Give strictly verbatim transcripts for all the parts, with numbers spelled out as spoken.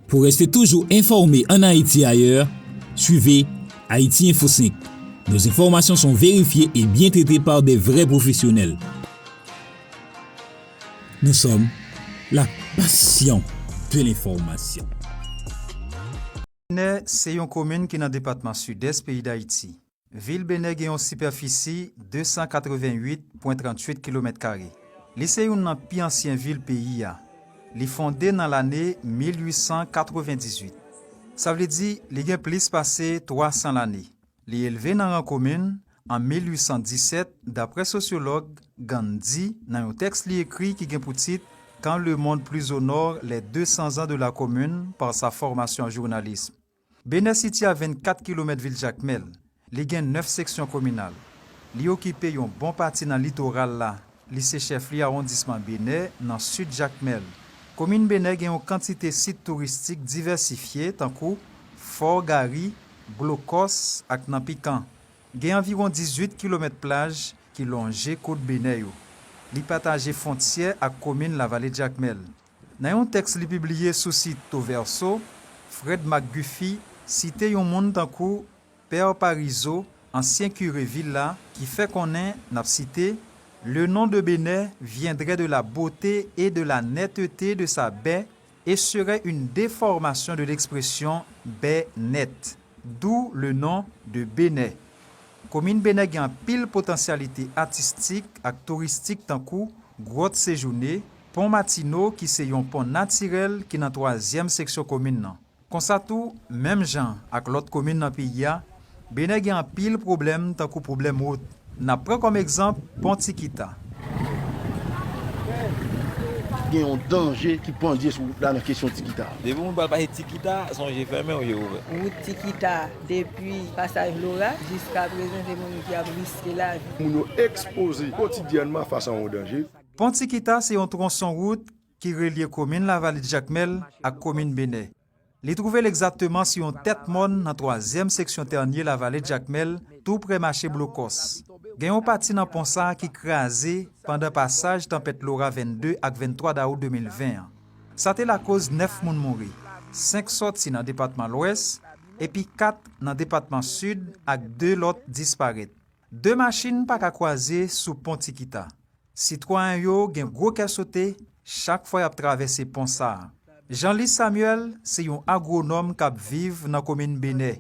Pour rester toujours informé en Haïti et ailleurs, suivez Haïti Info cinq. Nos informations sont vérifiées et bien traitées par des vrais professionnels. Nous sommes la passion de l'information. Benè se yon komin ki nan depatman Sidès peyi Dayiti. Vil Benè gen yon sipèfisi de san katrevenn uit pwen tranntuit kilomèt kare. Li se youn nan pi ansyen vil peyi a. Li fonde nan lane mil uit san katrevendizuit. Sa vle di, li gen plis pase twa san lane. Li elve nan ran komin an mil uit san disèt, daprè sosyològ Gandhi nan yon tèks li ekri ki gen pou tit Quand le monde plus au nord, les deux cents ans de la commune, par sa formation en journalisme. Benè sitiye a vennkat kilomèt vil Jakmèl. Li gen nèf seksyon kominal. Li okipe yon bon pati nan litoral la. Li se chèflye awondisman Benè nan sid Jakmèl. Komin Benè gen yon kantite sit touristik divèsifye tankou Fò Gari, Blokòs ak Nan Pikan. Gen anviwon dizuit kilomèt plaj ki lonje kot Benè yo. Li pataje fwontyè ak komin Lavale Jakmèl. Nan yon tèks li pibliye sou sit Toverso, Fred McGuffey site yon moun tankou Pè Parizeau, ansyen kire vil la, ki fè konnen, n ap site, Le nom de Bénè viendrait de la beauté et de la netteté de sa baie et serait une déformation de l'expression baie nette, d'où le nom de Bénè. Komin Benè gen anpil potansyalite atistik ak touristik tankou Gwòt Sejounen, Pon Matino ki se yon pon natirèl ki nan twazyèm seksyon komin nan. Konsa tou, menm jan ak lòt komin nan peyi a, Benè gen anpil pwoblèm tankou pwoblèm wout. N ap pran kòm egzanp Pon Tikita. Gen yon danje ki pandye sou wout la nan kesyon Tikita. Depi moun pral pase Tikita, sonje fèmen ou ye ouvè. Wout Tikita depi pasaj Lora jiska prezan se moun ki ap riske lavi. Moun yo ekspoze kotidyènman fas a yon danje. Pon Tikita se yon twonson wout ki relye komin Lavaledjakmèl ak komin Benè. Li twouve l egzakteman sou yon tèt mòn nan twazyèm seksyon Tènye Lavaledjakmèl, tou prè mache Blokòs. Gen yon pati nan pon sa a ki kraze pandan pasaj tanpèt Lora vennde ak venntwa dawout de mil ven an. Sa te lakoz nèf moun mouri, senk sòti nan depatman Lwès epi kat nan depatman Sid ak de lòt disparèt. De machin pa ka kwaze sou pon Tikita. Sitwayen yo gen gwo kè sote chak fwa y ap travèse pon sa a. Jean Lise Samuel se yon agwonòm k ap viv nan komin Benè.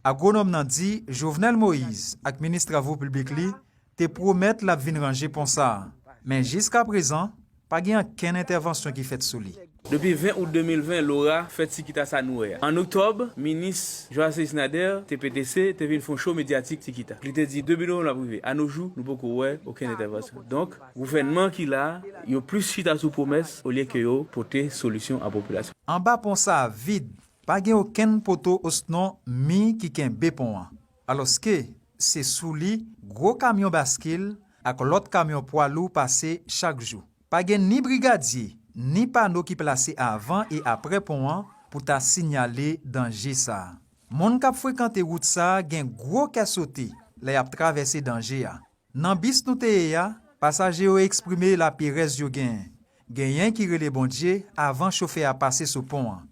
Agwonòm nan di Jovenel Moïse ak minis travo piblik li te pwomèt l ap vin ranje pon sa a, men jiskaprezan pa gen ankenn entèvansyon ki fèt sou li. Depi ven out de mil ven, Lora fè Tikita sa nou wè a. An oktòb, minis Jocelyn Nader, T P T C, te vin fè yon cho medyatik Tikita. Li te di debi novanm l ap rive. A no jou, nou poko wè okenn entèvansyon. Donk, gouvènman ki la a, yo plis chita sou pwomès olye ke yo pote solisyon a popilasyon. Anba pon sa a vid, pa gen okenn poto osnon mi ki kenbe pon an. Alòske, se sou li gwo kamyon baskil ak lòt kamyon pwa lou pase chak jou. Pa gen ni brigadye, ni pano ki plase avan e aprè pon an pou ta sinyale danje sa a. Moun k ap frekante wout sa a gen gwo kè sote lè y ap travèse danje a. Nan bis nou te ye a, pasaje yo eksprime laperèz yo genyen. Genyen ki rele Bondye avan chofè a pase sou pon an.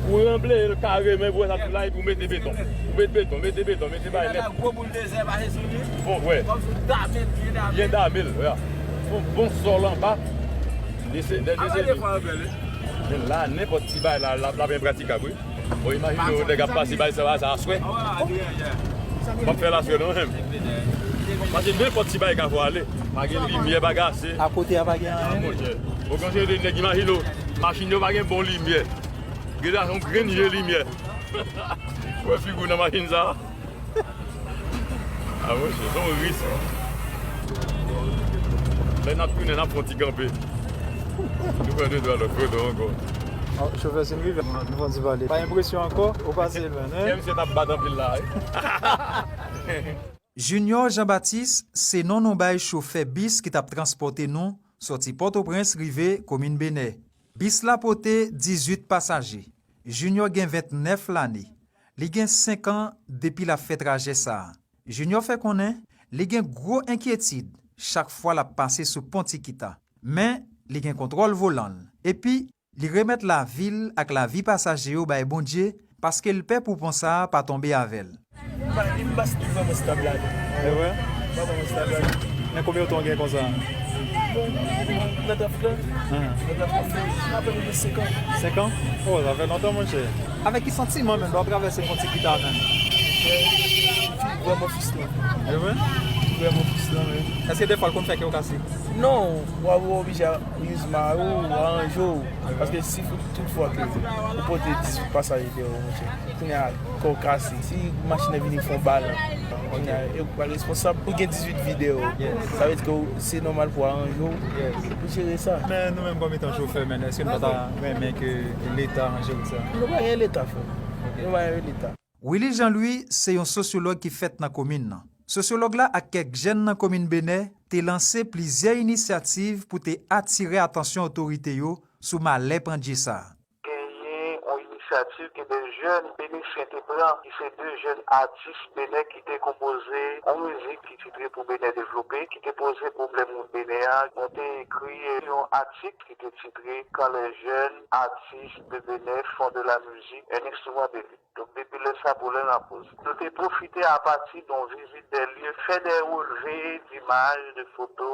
Kouran ble l kare men vwè sa tou la epi w mete beton. Ou met beton, mete beton, mete bay nèt. Gwo boul dezè pase sou li. Bon, wè. Kòmsi w dame l, byen dame l. Byen dame l, wè. Fon bon sòl anba. Dese, dè dese li. Men la, nenpòt ti bay la, l ap, l ap enpratikab, wi. Bon, imajine w nèg ap pase bay sa, sa aswè. M ap fè l aswè non, menm. Paske nenpòt ti bay ka fò ale. Pa gen limyè, pa gen ase. Akote a pa gen anyen. Monchè. Bon, kòmsi nèg imajine w, machin yo pa gen bon limyè. Gen la yon grenn je limyè. Ou wè figi w nan machin sa a? A monchè, se yon risk. Lè n ap tounen, n ap fè yon ti kanpe. Nou fè de twa lòt foto ankò. Chofè, si n rive, nou fè yon ti pale. Pa enpresyon ankò, ou pase lwen, hein? Kè misye t ap bat anpil la, wi. Junior Jean Baptiste se non nou bay chofè bis ki t ap transpòte nou sòti Pòtoprens rive komin Benè. Bis la pote dizuit pasaje. Junior gen ventnèf lane. Li gen senk an depi l ap fè trajè sa a. Junior fè konnen li gen gwo enkyetid chak fwa l ap pase sou pon Tikita. Men, li gen kontwòl volan l. Epi, li remèt lavi l ak lavi pasaje yo bay Bondye, paske l pè pou pon sa a pa tonbe avè l. Li pa, li pa vrèman stab la. E vre? Li pa vrèman stab la. Men konbyen tan w gen konsa? Nan trafik la? Nan trafik la, m ap fè senk an. Senk an? Oh, sa fè lontan, monchè. Avèk ki santiman menm lè w ap travèse pon Tikita menm? Vrèman fristran. E vre? Vrèman fristran, wi. Èske defwa l konn fè kè w kase? Non, w ap oblije rizman ou, aranje w. Paske si tout fwa ke ou pote dizuit pasaje dèyè w, monchè, kounye a, kò w kase. Si machin nan vini fè yon balan, kounye a, e ou pral responsab pou gen dizuit vi dèyè w. Sa vle di ke w, se nòmal pou w aranje w pou jere sa. Men nou menm kòm etan chofè, men èske nou pa ta renmen ke Leta aranje wout sa? Nou pa gen Leta, frè. Nou pa gen Leta. Willy Jean Louis se yon sosyològ ki fèt nan komin nan. Sosyològ la ak kèk jèn nan komin Benè te lanse plizyè inisyativ pou te atire atansyon otorite yo sou malè pandye sa a. Genyen yon inisyativ ke de jèn benesyen te pran, ki se de jèn atis benè ki te konpoze yon mizik ki titre Pou Benè Devlope, ki te poze pwoblèm moun Benè a. Mwen te ekri yon atik ki te titre Quand les jeunes artistes de Bénin font de la musique un instrument de lutte. Donk, depi lè sa pou lè n ap poze. Nou te pwofite apati de yon vizit de lye, fè de relve dimaj, de foto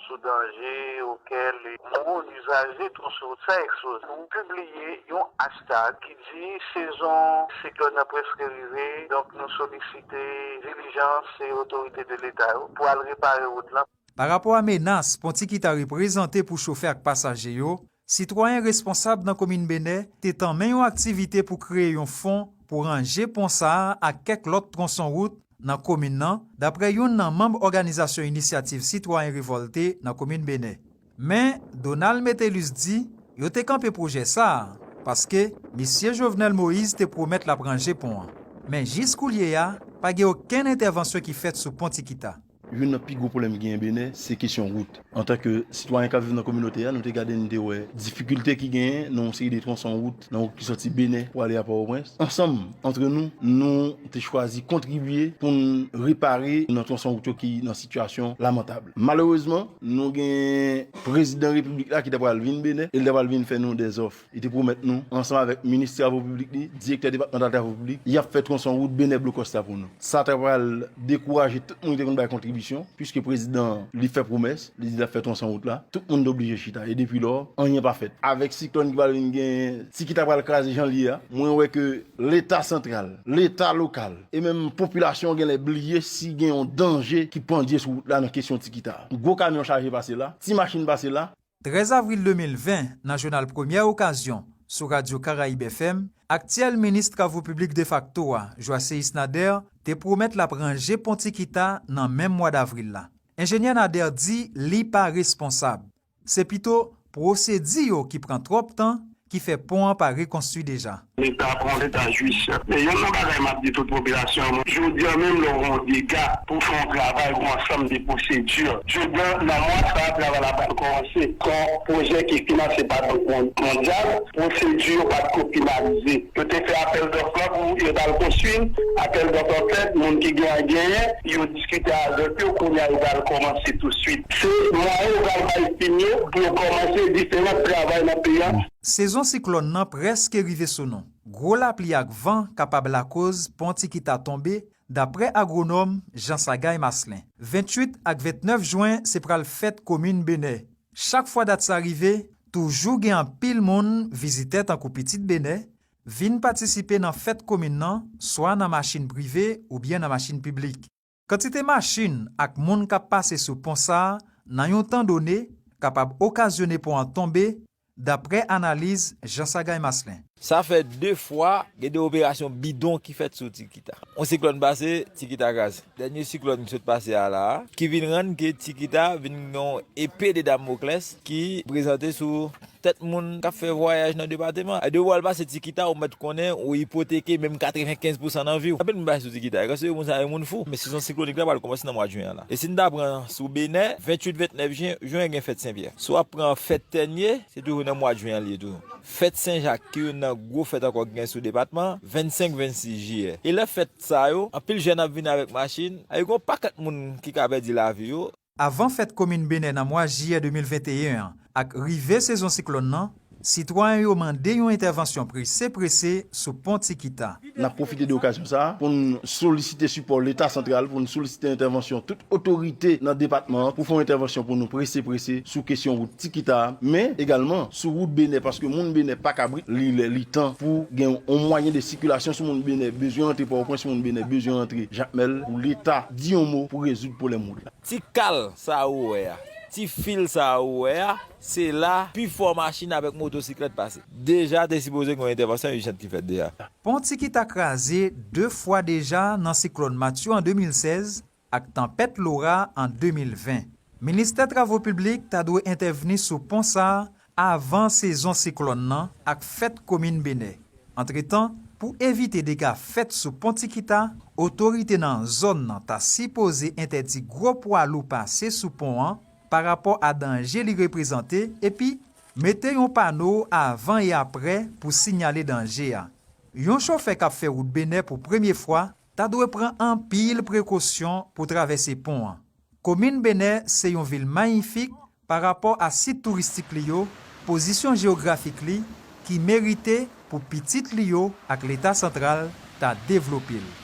sou danje okel moun izaje tronson wout sa ekspoze. Nou pibliye yon hashtag ki di sezon siklòn nan prèske rive, donk nou solisite dilijans e otorite de Leta yo pou al repare wout lan. Pa rapò a menas pon Tikita reprezante pou chofè ak pasaje yo, sitwayen responsab nan komin Benè te tanmen yon aktivite pou kreye yon fon pou ranje pon sa a ak kèk lòt twonson wout nan komin nan, daprè youn nan manm òganizasyon Inisyativ Sitwayen Revòlte nan komin Benè. Men, Donald Metellus di yo te kanpe pwojè sa a, paske misye Jovenel Moïse te pwomèt l ap ranje pon an. Men jis koulye a, pa gen okenn entèvansyon ki fèt sou pon Tikita. Youn nan pi gwo pwoblèm ki genyen Benè, se kesyon wout. Antanke sitwayen k ap viv nan kominote a, nou te gade, nou te wè difikilte ki genyen nan yon seri de twonson wout, nan wout ki sòti Benè pou ale a Pòtoprens. Ansanm, antre nou, nou te chwazi kontribye pou n repare nan twonson wout yo ki nan sitiyasyon lamantab. Malerezman, nou gen prezidan repiblik la ki ta pral vin Benè, e l ta pral vin fè nou dèzòf. Li te pwomèt nou, ansanm avèk minis travo piblik li, direktè depatmantal travo piblik, y ap fè twonson wout Benè Blokòs la pou nou. Sa ta pral dekouraje tout moun ki te konn bay kontribisyon, piske prezidan an, li fè pwomès, li di l ap fè twonson wout la. Tout moun te oblije chita. E depi lò, anyen pa fèt. Avèk siklòn ki pral vin genyen, Tikita pral kraze jan l ye a, mwen wè ke Leta santral, Leta lokal, e menm popilasyon an genlè bliye si gen yon danje ki pandye sou wout la nan kesyon Tikita. Gwo kamyon chaje pase la, ti machin pase la, Trèz avril de mil ven, nan jounal Premyè Okazyon, sou Radyo Karayib F M, aktyèl minis travo piblik defakto a, Joasséus Nader, te pwomèt l ap ranje pon Tikita nan menm mwa davril la. Enjenyè Nader di li pa responsab. Se pito pwosedi yo ki pran twòp tan ki fè pon an pa rekonstwi deja. Leta pran leta jwis. Men youn nan bagay m ap di tout popilasyon an, jodi a menm lè w gen yon dega, pou w fè yon travay, gen yon ansanm de pwosedi. Jodi a, nan mwa sa a, travay la pral kòmanse. Se yon pwojè ki finanse pa Bank Mon-, Mondyal, pwosedi yo pa t ko finalize. Yo te fè apèl dòf la pou yo t al konstwi l, apèl dòf la fèt, moun ki genyen, genyen, yo diskite avèk yo, kounye a yo pral kòmanse tousuit. Se mwayen yo pral bay fim yo pou yo kòmanse diferan travay nan peyi a. Sezon siklòn nan prèske rive sou nou. Gwo lapli ak van kapab lakoz pon Tikita tonbe, daprè agwonòm Jean Sagay Maslin. Venntuit ak ventnèf jen se pral fèt komin Benè. Chak fwa dat sa rive, toujou gen anpil moun, vizitè tankou Pitit Benè, vin patisipe nan fèt komin nan, swa nan machin prive oubyen nan machin piblik. Kantite machin ak moun k ap pase sou pon sa a nan yon tan done kapab okazyone pon an tonbe, daprè analiz Jean Sagay Maslin. Sa fè de fwa gen de operasyon bidon ki fèt sou Tikita. Yon siklòn pase, Tikita kraze. Dènye siklòn ki sot pase a la a, ki vin rann ke Tikita vin yon epe de Damoklès ki prezante sou tèt moun k ap fè vwayaj nan depatman. E depi w al pase Tikita, ou mèt konnen ou ipoteke menm katrevenkenz pousan nan vi w. Anpil moun pase sou Tikita, e kansi moun sa yo moun fou. Men sezon siklonik la pral kòmanse nan mwa jen an la. E si n ta pran sou Benè, venntuit, ventnèf jen, jen gen fèt Senpyè. Si w ap pran fèt Tènye, se toujou nan mwa jen an li ye toujou. Fèt Sen Jak, ki youn nan gwo fèt ankò ki gen sou depatman, vennsenk, vennsis jiyè. E lè fèt sa yo, anpil jèn ap vini avèk machin, e gen yon pakèt moun ki ka pèdi lavi yo. Avan fèt komin Benè nan mwa jiyè de mil venteyen an ak rive sezon siklòn nan, Sitwayen yo mande yon entèvansyon prese prese sou pon Tikita. N ap pwofite de okazyon sa a pou n solisite sipò Leta santral, pou n solisite entèvansyon tout otorite nan depatman an pou fè yon entèvansyon pou nou prese prese sou kesyon wout Tikita a, men egalman sou wout Benè, paske moun Benè pa kabrit, li lè, li tan pou gen yon mwayen de sikilasyon. Si moun Benè bezwen rantre Pòtoprens, si moun Benè bezwen rantre Jakmèl, pou Leta di yon mo pou rezoud pwoblèm wout la. Ti kal sa a ou wè a, ti fil sa a ou wè a, se la pifò machin avèk motosiklèt pase. Deja te sipoze gen yon entèvansyon ijans ki fèt deja. Pon Tikita kraze de fwa deja, nan siklòn Matthew an de mil sèz ak tanpèt Laura an de mil ven. Ministè Travo Piblik ta dwe entèvni sou pon sa a avan sezon siklòn nan ak fèt komin Benè. Antretan, pou evite dega fèt sou pon Tikita, otorite nan zòn nan ta sipoze entèdi gwo pwa lou pase sou pon an parapò a danje li reprezante epi mete yon pano avan e aprè pou siyale danje a. Yon chofè k ap fè wout Benè pou premye fwa ta dwe pran anpil prekosyon pou travèse pon an. Komin Benè se yon vil mayifik parapò a sit touristik li yo, pozisyon jewografik li ki merite pou pitit li yo ak Leta santral ta devlope l.